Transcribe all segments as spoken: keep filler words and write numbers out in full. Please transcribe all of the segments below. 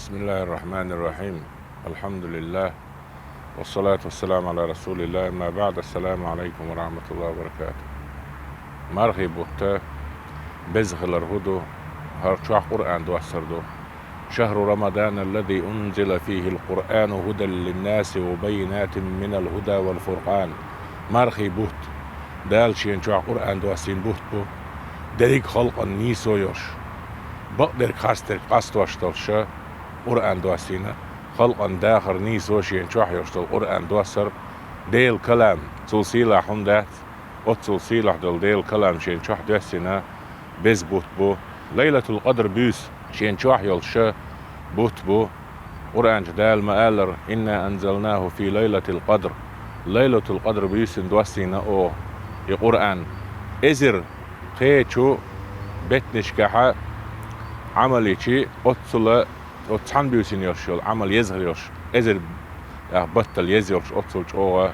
بسم الله الرحمن الرحيم. الحمد لله. والصلاة والسلام على رسول الله. أما بعد. السلام عليكم ورحمة الله وبركاته. Мархий бутт беза хилар хӀу ду? ХӀара чохь Къуръан доссар ду. شهر رمضان الذي أنزل فيه القرآن هدى للناس وبينات من الهدى والفرقان. Мархий бутт Дала шен чохь Къуръан доссийна бутт бу. Дерриг халкъана нийсо йолуш, бакъдерг харцдерг къастош долуш Къуръан доссийна, халкъана дахар нийсо шен чохь йолуш долу Къуръан доссар, Делан калам, цул сийлахь хӀума дац, оццул сийлахь долу Делан калам шен чохь доьссина беза бутт бу. Лайлатул-Къадр буьйса шен чохь йолуш бутт бу. Къуръан чу Дала ма-аллара: إنا أنزلناه في ليلة القدر. Лайлатул-Къадр буьйсина доссийна оха и Къуръан. Эзар кхечу беттанашкахьа Ӏамал йичи, оццула, оцу цхьана буьйсина йолуш йолу Ӏамал еза хир йолуш, эзар, а, баттал еза йолуш, оццул чӀогӀа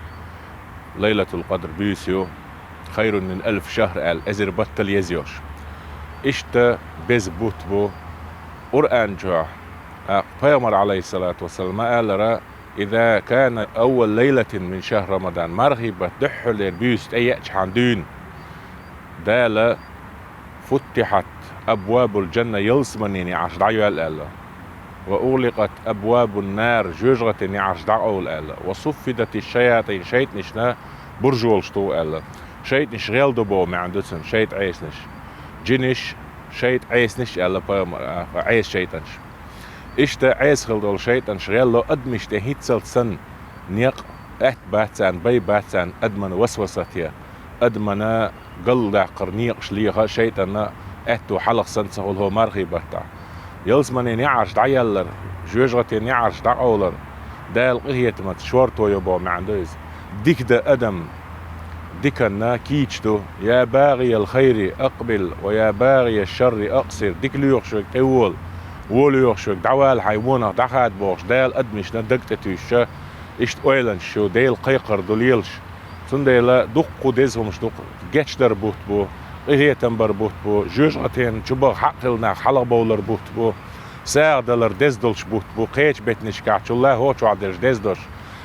Лайлатул-Къадр буьйса ю. خير من ألف شهر аьлла, эзар баттал еза йолуш. Иштта беза бутт бу Къуръан чохь. ТӀаккха Пайхамар, Ӏалайхиссалату вассалам, ма-аллара: إذا كان أول ليلة من شهر رمضان, мархий баттан дуьххьарлера буьйса тӀееачхьана дуьйна, Дала: فتحت أبواب الجنة, ялсаманийн неӀарш дӀайоьллу аьлла. وأغلقت أبواب النار, жоьжахатин неӀарш дӀакъовлу аьлла. وصفدت الشياطين, шайтӀанашна буржалш туху аьлла. ШайтӀанаш гӀел ду боху маьӀна ду цуьнан, шайтӀа Ӏесанаш. Джинаш, шайтӀа Ӏесанаш аьлла Пайхамар, а, Ӏеса шайтӀанаш. Иштта Ӏеса хила долу шайтӀанаш гӀелло адамаш тӀе хӀинццалц санна, некъ, аьтта бац царна, бай бац царна адаман васвасате, адамана галдаккхар некъаш леха шайтӀанна аьтту хьалха санна ца хуьлу хӀо мархий баттахь. Ялсаманийн неӀарш дӀаеллар, жоьжахатин неӀарш дӀакъовлар, Дала къинхетамца шорто йо боху маьӀна ду иза. Дика дан адам диканна кийча ду: يا باغي الخير أقبل ويا باغي الشر أقصر. Дика лоьхуш верг тӀевола, вон лоьхуш верг дӀавала, хьайн вонах дӀахада бохуш, Дала адамашна даг тӀе туьйсуш, иштта ойланаш ю, Делан кхайкхар ду лелаш. Цундела дуккха деза хӀумаш ду-кх, гечдар бутт бу, къинхетам бар бутт бу, жоьжахатин чу баха хьакъ хилла нах хьалхабовлар бутт бу, сагӀа далар деза долуш бутт бу, кхечу беттанашкахь чулла хӀо чохь дерш деза долуш,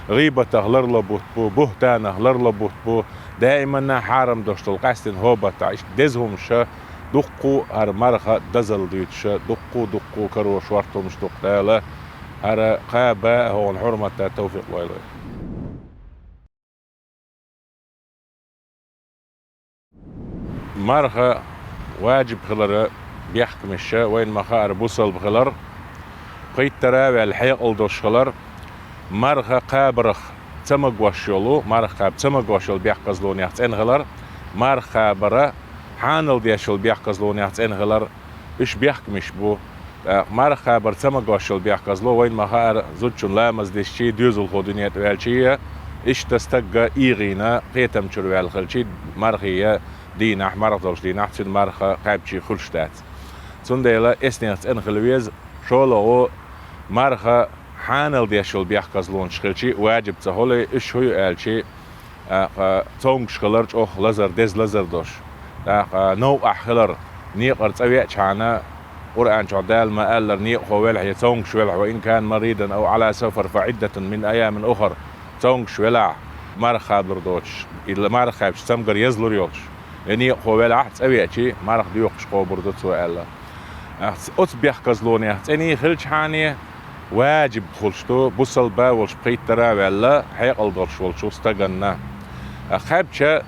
гӀийбатах ларло бутт бу, бухӀтанах ларло бутт бу, даиманна хьарам долуш долу къаьстина хӀо баттахь, иштта деза хӀумаш, дуккха хӀара марха дозалла дуьйцуш, дуккха, дуккха каро шорта хӀумаш ду-кх Дала, хӀара кхаба а хӀокхуьнан хьурматта тавфикъ лойла вай. Марха ваджиб хилара бехкамаш, вайна ма-хаъара, бусалба хилар, пхийттара а ваьлла хьекъал долуш хилар, марха кхабарах ца магош йолу, марха кхаба ца магош йолу бехказлонех цӀена хилар, марха кхабара хьанал деш йолу бехказлонех цӀена хилар, уьш бехкамаш бу. ТӀаккха марха кхабар ца магош йолу бехказло, вайна ма-хаъара, зудчун ламаз дисчий, доьзалхо дуьне тӀе ваьлчий, иштта стагга эгӀийна, кхетам чуьра ваьлла хилчий, мархий дийнахь, марха долчу дийнахь цуьнан марха кхаьбчий хуьлуш дац. Цундела эснех цӀена хила веза, шолгӀа марха хьанал деш йолу бехказлонаш хилчий, ваджиб ца хуьлий, уьш хӀу ю аьлчий, тӀаккха цомгуш хилар чӀогӀа лазар, деза лазар долуш. ТӀаккха новкъахь хилар, некъара цӀа веачхьана, Къуръан чохь Дала ма-аллара, некъахо велахь я цомгуш велахь, وإن كان مريضا أو على سفر فعدة من أيام أخر, цомгуш велахь, марха кхабар доцуш, и марха кхаьбча цамгар езлур йолуш, я некъахо велахь, цӀа веачий, марха доькхуш кхобур ду цо аьлла. Ахц-, оцу бехказлонех цӀений хилчхьане, ваджиб хуьлуш ду бусалба волуш пхийттара а ваьлла, хьекъал долуш волчу стаганна. Кхаьбча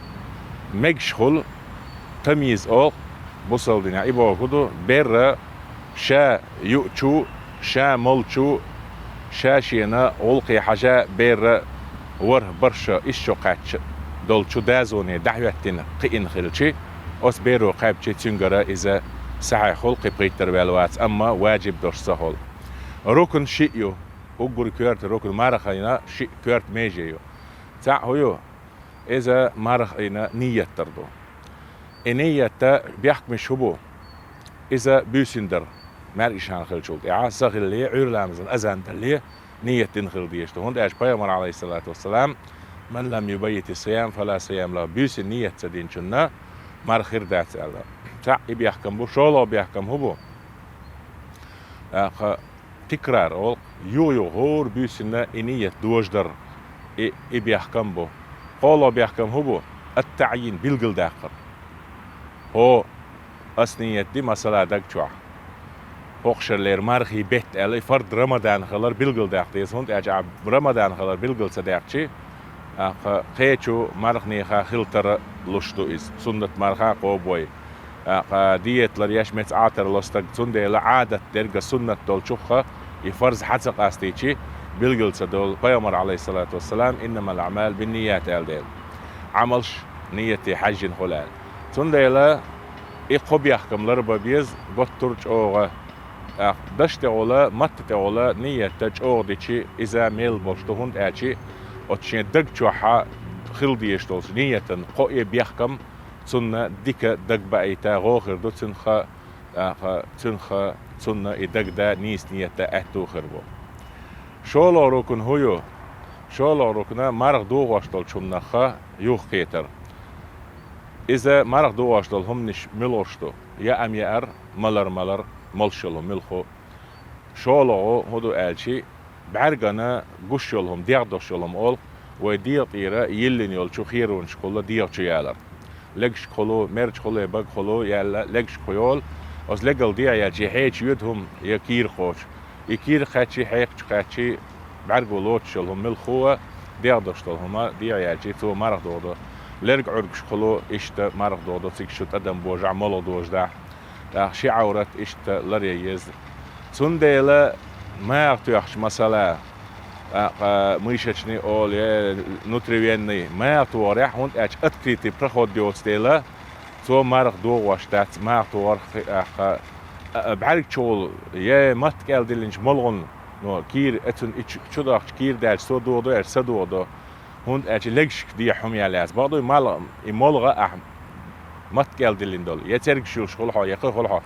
мегаш хуьлу, тамйиз олу бусалба динехь, и бохург ду, бер ша юучу, ша молчу, ша шена гӀуллакхе хьажа бер ворхӀ барша иштта кхаьчча долчу дозане дӀахӀоьттина кхиъна хилчий, оцу беро кхаьбчий цуьнгара иза сахьихь хуьлу, кхин пхийттара ваьлла вац, амма ваджиб долуш ца хуьлу. Рукн шиъ ю, уггар коьрта рукн, мархина шиъ коьрта меже ю. ЦаӀ хӀу ю? Иза мархина ният дар ду. И ниятта бехкамаш хӀу бу? Иза буьйсина дар, маьркӀажа хан хиллачул тӀаьхьа, са хилале, Ӏуьйра ламазан азан далале, ният дина хила дезаш ду. ХӀунда аьлча Пайхамар, Ӏалайхиссалату вассалам: من لم يبيت الصيام فلا صيام له, буьйсина ният ца динчунна марха хир дац аьлла. ЦаӀ и бехкам бу, шолгӀа бехкам хӀу бу? ТӀаккха Тикрар олу, юха-юха хӀора буьйсанна и нийят дожадар, и, и бехкам бу. КхоалгӀа бехкам хӀун бу? Ат-таӀйин, билгалдаккхар. ХӀо, ас нийят ди, масала, даг чохь. ХӀокху шарахь мархий бетта аьлла, и фард Рамадан хилар билгалдаккха деза, хӀунда аьлча ахь Рамадан хилар билгал ца даьккхича, тӀаккха кхечу марханеха хила тарлуш ду иза, суннат марха кхобой. ТӀаккха диета лар еш, меца Ӏатар ло стаг, цундела Ӏадат дерг а суннат долчух а и фарз хьа ца къастийча, билгал ца долу, пайхамар, Ӏалайхиссалату вассалам, «Иннамал аъмалу бинният», аьлла дела. Ӏамалш нийяте хьаьжжина хуьлу аьлла. Цундела и кхо бехкам ларбан беза, готтур чӀогӀа. ТӀаккха даш тӀехула, матта тӀехула нийят чӀогӀа дича, иза мел болуш ду, хӀунда аьлча оцу шен даг чохь хила дезаш долчу нийятан кхо а бехкам цунна дика дагабаийта гӀо хир ду, цуьнах, тӀаккха цуьнах цунна и дагада, нийса нийят дан аьтту хир бу. ШолгӀа рукн хӀун ю? ШолгӀа рукн марха дохош долчу хӀуманах юхакхетар. Иза марха дохош долу хӀуманаш муьлхарш ду? Яа-м яар, малар-м малар, молуш йолу хӀума муьлхха. ШолгӀа хӀун ду аьлча, бӀаьргана гуш йолу хӀума, дегӀ долуш йолу хӀума олу, вай дегӀа тӀера йиллина йолчу херонашкахула дегӀ чу ялар. Легашкахула, мерчахула, багахула яьлла легашкахула йолу, оцу легал дегӀ яьлча, хьеча йоьду хӀума я кийра кхочу. И кийра кхаьчча, хьекхачу кхаьчча, бӀаьрго лоцуш йолу хӀума муьлхха а, дегӀ долуш долу хӀума дегӀ яьлча, цо марха дохадо. Лерг Ӏуьргашкахула иштта марха дохадо, цига шу тӀадам божахь, молха дожадахь. ТӀаккха ши Ӏаврат иштта ларъян еза. Цундела маха тоьхча, масала, тӀаккха мышечный олу, я внутривенный, маха тохарехь, хӀунда аьлча открытый проход йоцу дела, цо марха дохош дац, маха тохарх, тӀаккха, а, бӀаьрг чухула, я матта кӀел диллинчу молхана, но кийра, оцунна и чу, чу дахча кийра даьлча, цо дохадо аьлча, ца дохадо. ХӀунда аьлча легашка дехьа хӀума яьлла яц. Бакъду, мала, и молха ахь матта кӀел диллина долу, я цергаш йолуш хуьлу хьо, я кхин хуьлу хьо.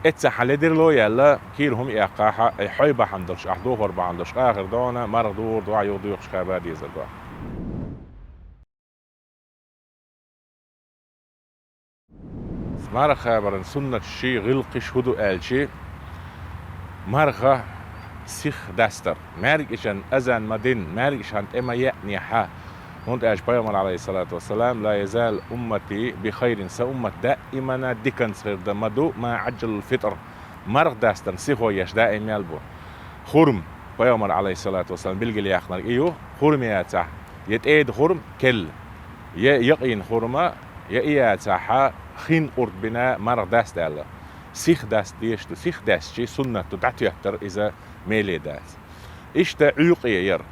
Эццахь хьан ледарло яьлла, кийра хӀума эккхахь, и хьой бахьана долуш, ахь дохор бахьана долуш, къахар дона, марха дохур ду, юха дохуш кхаба дезар ду. Марха кхабаран суннаташ, шен гӀиллакхаш хӀун ду аьлча, марха сиха дастар. МаьркӀажан азан ма дина, маьркӀаж хьан тӀе ма еънехьа. ХӀунда аьлча пайхамар, Ӏалайхиссалату вассалам: «Ла язалу уммати би хайрин», сан уммат даимана диканца хир дан ма ду, ма Ӏаджалул фитӀр, марха дастарна сихо еш даим мел бу. Хурма, пайхамар, Ӏалайхиссалату вассалам, билгалъяьккхинарг и ю, хурма яцахь, я тӀеда хурма, кел, я якъийна хурма, я и яцахьа, хин къурд бина марха даста аьлла. Сиха даста дезаш ду, сиха даьстчий суннат ду, дӀатоьттар иза меле дац. Иштта Ӏуьйкъе яр.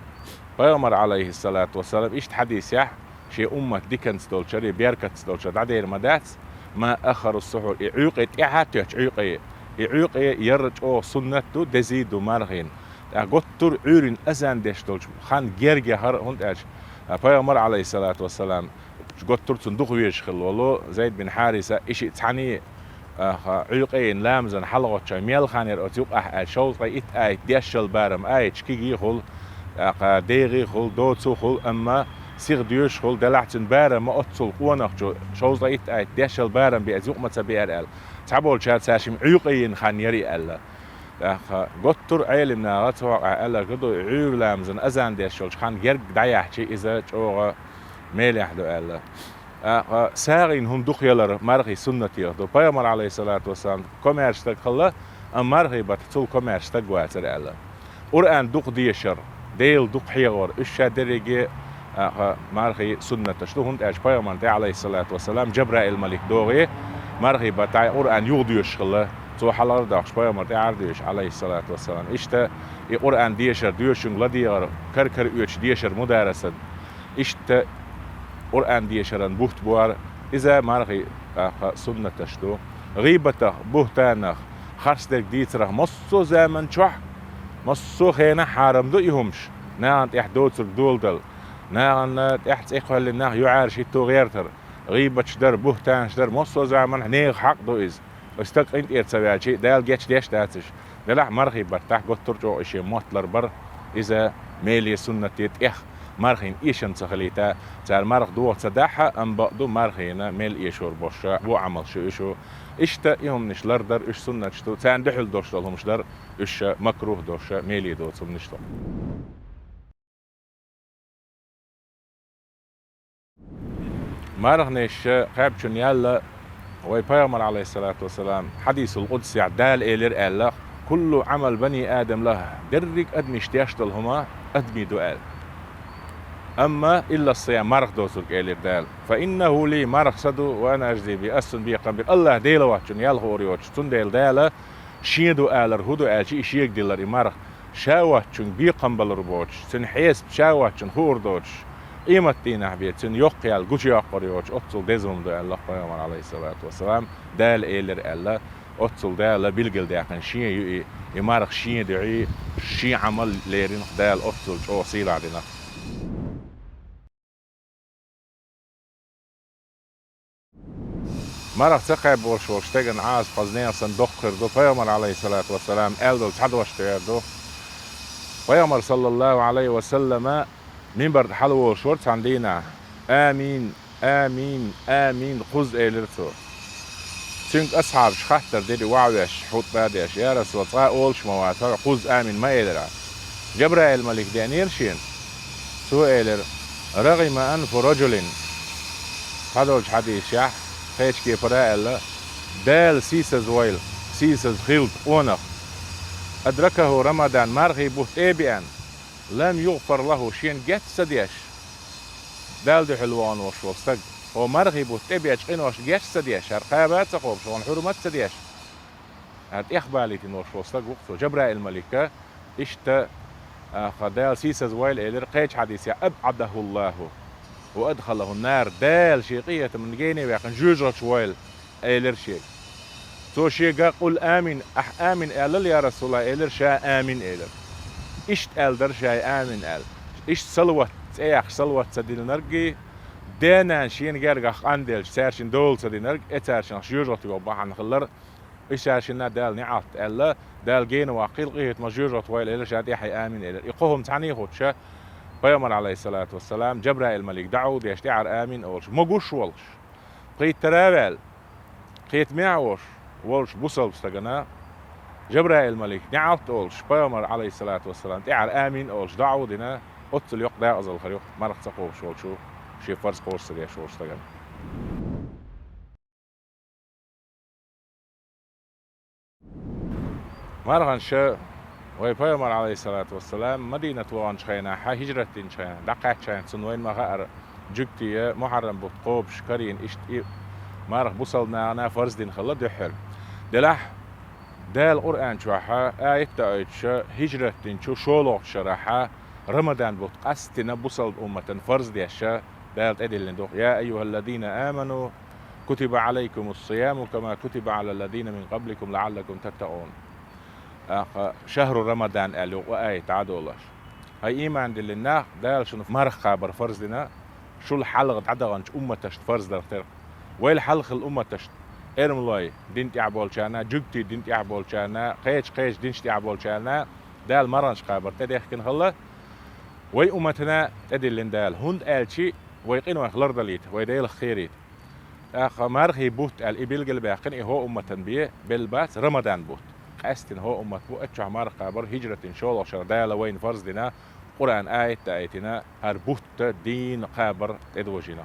Пайхамар, Ӏалайхиссалату вассалам, иштта хьадисехь, шен уммат диканца долчара, беркатца долчара дӀадер ма дац, ма аххару сухьур, и Ӏуьйкъе тӀаьхьа тоьтту Ӏуьйкъе. И Ӏуьйкъе яр чӀогӀа суннат ду, дезий ду мархина. ТӀаккха готтур Ӏуьйрин азан деш долчу хан герга яхар, хӀунда аьлча пайхамар, Ӏалайхиссалату вассалам, готтур цунна дукха везаш хилла волу Зайд бин Хьариса, и шиъ цхьаьний, аха, Ӏуьйкъейн ламазан хьалагӀоттачой мел хан яр оцу юкъахь аьлла, шовзткъе итт аят дешал барам, аяташ кигий хуьлу, аха, дегӀий хуьлу, доцу хуьлу, амма сиха доьшуш хуьлу, делахь цуьнан барам ма оццул къонахчу, шовзткъе итт аят дешал барам беаза юкъа ма ца беара аьлла. Цхьаболчара цаьршимма Ӏуьйкъейн хан яр и аьлла. ТӀаккха готтур Ӏелим наха цу хьокъехь аьлларг ду, Ӏуьйра ламазан азан деш йолчу хан герга дӀаяьхьчи, иза чӀогӀа мелехь ду аьлла. ТӀаккха сагӀина хӀума дукха ялар мархий суннатех ду. Пайхамар, Ӏалайхиссалату вассалам, комаьрша стаг хилла, амма мархий баттахь цул комаьрша стаг вацара аьлла. Къуръан дукха дешар, Дела дукха хьехор, уьш ша дерриге а, тӀаккха мархий суннаташ ду, хӀунда аьлча пайхамарна тӀе, Ӏалайхиссалату вассалам, Джабраил малик догӀий, мархий баттахь Къуръан юха доьшуш хилла, цо хьалхара доккхуш пайхамар тӀаьхьара доьшуш, Ӏалайхиссалату вассалам. Иштта и Къуръан дешар, доьшунга ладегӀар, кара-кара оьцуш дешар, мудараса, иштта Къуръан дешаран бутт бу хӀара, иза мархий, тӀаккха, суннаташ ду. ГӀийбатах, бухӀтанах, харцдерг дийцарах массо а заман чохь, массо а хенахь хьарам ду и хӀумаш, нахана тӀехь доцург доладала. Нахана тӀехь цӀе кхоьллина нах юьхьӀаьржа хӀитто гӀертар, гӀийбаташ дар, бухӀтанаш дар, массо а заманахь нехан хьакъ ду иза. Оцу стаг къинтӀера ца ваьлча, Дала гечдеш дац уьш. Делахь мархий баттахь готтур чӀогӀа и шен мотт ларбар, иза меле суннате тӀех. Мархийна эшам ца хилийта, цара марха доха ца дахьа, амма бакъду мархийна мел эшор боша, бо Ӏамалш ю уьш. Иштта и хӀуманаш лардар, уьш суннаташ ду, царна дуьхьал дош долу хӀуманаш дар, уьш макрухӀ доша, меле доцу хӀуманаш ду. Марханаш кхаьбчун яьлла, вай Пайхамар, алейхиссалату вассалам, хьадисул къудсехь Дала элира аьлла: «Куллу Ӏамал бани Адам лах», дерриг адамаш деш долу хӀума адамийн ду аьлла. Амма илла ссиям, марха доцург, элира Дала. «Фа иннаху ли», марха сан ду, «ва ана ажзи би», ас цунна бекхам бир. Аллах Дела воцчун ял хуур йоцуш, цундела Дала шен ду алар хӀун ду аьлча, и шега диллар и марха, ша воцчунга бекхам балур боцуш, цуьнан хьесап ша воцчунна хуур доцуш, къематдийнахь бен цуьнан йоккха ял гучуйоккхур йоцуш, оццул деза хӀума ду аьлла Пайхамар, алейхиссалату вассалам, Дала элира аьлла, оццул Дала билгалдаьккхина шен ю и, и марха шен дуьхьий, шен Ӏамал леринах Дала оццул чӀогӀа сийлахь динах. Марха ца кхаьббалуш волчу стеган Ӏазап хаза нехан санна доккха хир ду, Пайхамар, алейхиссалату вассалам, аьлла долу цхьа дош тӀе эр ду. Пайхамар, саллаллаху алейхи ва саллама, минбар тӀе хьалаволуш вара цхьана дийнахь. «Амин, амин, амин», кхузза элира цо. Цуьнга асхьабаша хаттар дира, ваха веш, хьутӀба а деш: «Я Расулаллах, цкъа а олуш ма вац хьо, кхузза амин ма элира?» Жабраил-малик деанера шена. Цо элира: «Рагъима анфу раджулин». Цхьадолчу хьадисехь, кхечу кепара а аьлла: «Дала сийсазвойла, сийсаз хилла къонах, адракаху Рамадан, мархий бутт тӀе а беана, лам югъфар лаху, шена геч ца деш, Далла дуьхьал вахана волуш волу стаг, хӀо мархий бутт тӀе бечу къиношна геч ца деш, хӀара кхаба а ца кхобуш, хӀуна хьурмат а ца деш, хӀара тӀехбалийтина волуш волу стаг ву-кх цо». Жабраил-малика иштта, аха, Дала сийсазвойла элира, кхечу хьадисехь: «АбӀадахуллаху ва адхалахун нар», Дала шен къинхетамна гене ваьккхина жоьжахати войла, элира шега. Цо шега: «Къул амин, ахь амин аьллал, я Расулаллах», элира, ша амин элира. Иштта аьлла дара шай амин аьлла. Иштта салават, цӀе яьккхича салават ца диллинарг, ден-ненан шена гергахь къанделча, цаьршинна дола ца динарг, э, цаьршинах жоьжахати йогӀу бахьана хилар, и цаьршинна Дала неӀалт аьлла, Дала гена ваккхийла, къинхетамах жоьжахати войла элира, ша тӀаьхье амин элира. И кхо хӀума цхьаьна хуьлуш, Пайхамар, алейхиссалату вассалам, Жабраил-малик дӀа а деш, тӀаьхьара амин олуш, могуш а волуш, пхийттара а ваьлла, кхетамехь а волуш, волчу бусалба стагана Жабраил-малик неӀалт а олуш, Пайхамар, алейхиссалату вассалам, тӀаьхьара амин олуш, доӀа а дина, оццул йоккха декъазалла хир ю-кх марха ца кхобуш волчу, шен фарз кхочуш ца деш волчу стагана. Марханаш, вай Пайхамар, алейхиссалату вассалам, Мадинат ваханчу хенахь, хьан хӀижрат динчу хенахь, дӀакхаьчча хенахь, цунна вайна ма-хаъара, жуьгтий Мухьаррам бутт кхобуш, карийна, иштта и марха бусалба нахана фарз дина хилла дуьххьара. Делахь, Дала Къуръан чохь аят а ойтуш, хӀижрат динчу шолгӀачу шарахь Рамадан бутт къастина бусалба умматана фарз деш, Дала тӀедиллина ду-кх: «Я айюхаллазина аману, кутиба алайкумус сияму, кама кутиба алаллазина мин къабликум, лааллакум таттакъун». Аха, шахру Рамадан аьлла юкъа аят дӀа а долуш. Хьай ийман диллина нах, Дала шуна марха кхабар фарз дина, шул хьалха дӀадаханчу умматашна фарз дарх теркъ. Вайл хьалха хилла умматашна, эрмалой дин тӀехь болчарна, жуьгтий дин тӀехь болчарна, кхечу-кхечу динаш тӀехь болчарна Дала марханаш кхабар тӀедехкина хилла, вай умматана тӀедиллина Дала. ХӀунда аьлча вай къинойх лардалийта, вай Делах кхерийта. ТӀаккха мархий бутт аьлла и билгалбаьккхина, и хӀо умматан бе белла бац, Рамадан бутт. Къаьстина хӀо уммат бу, аччохь марха кхабар хӀижратин шолгӀа шара Дала вайна фарз дина, Къуръан аят а айтина, хӀара бутта дийна кхабар тӀедожийна.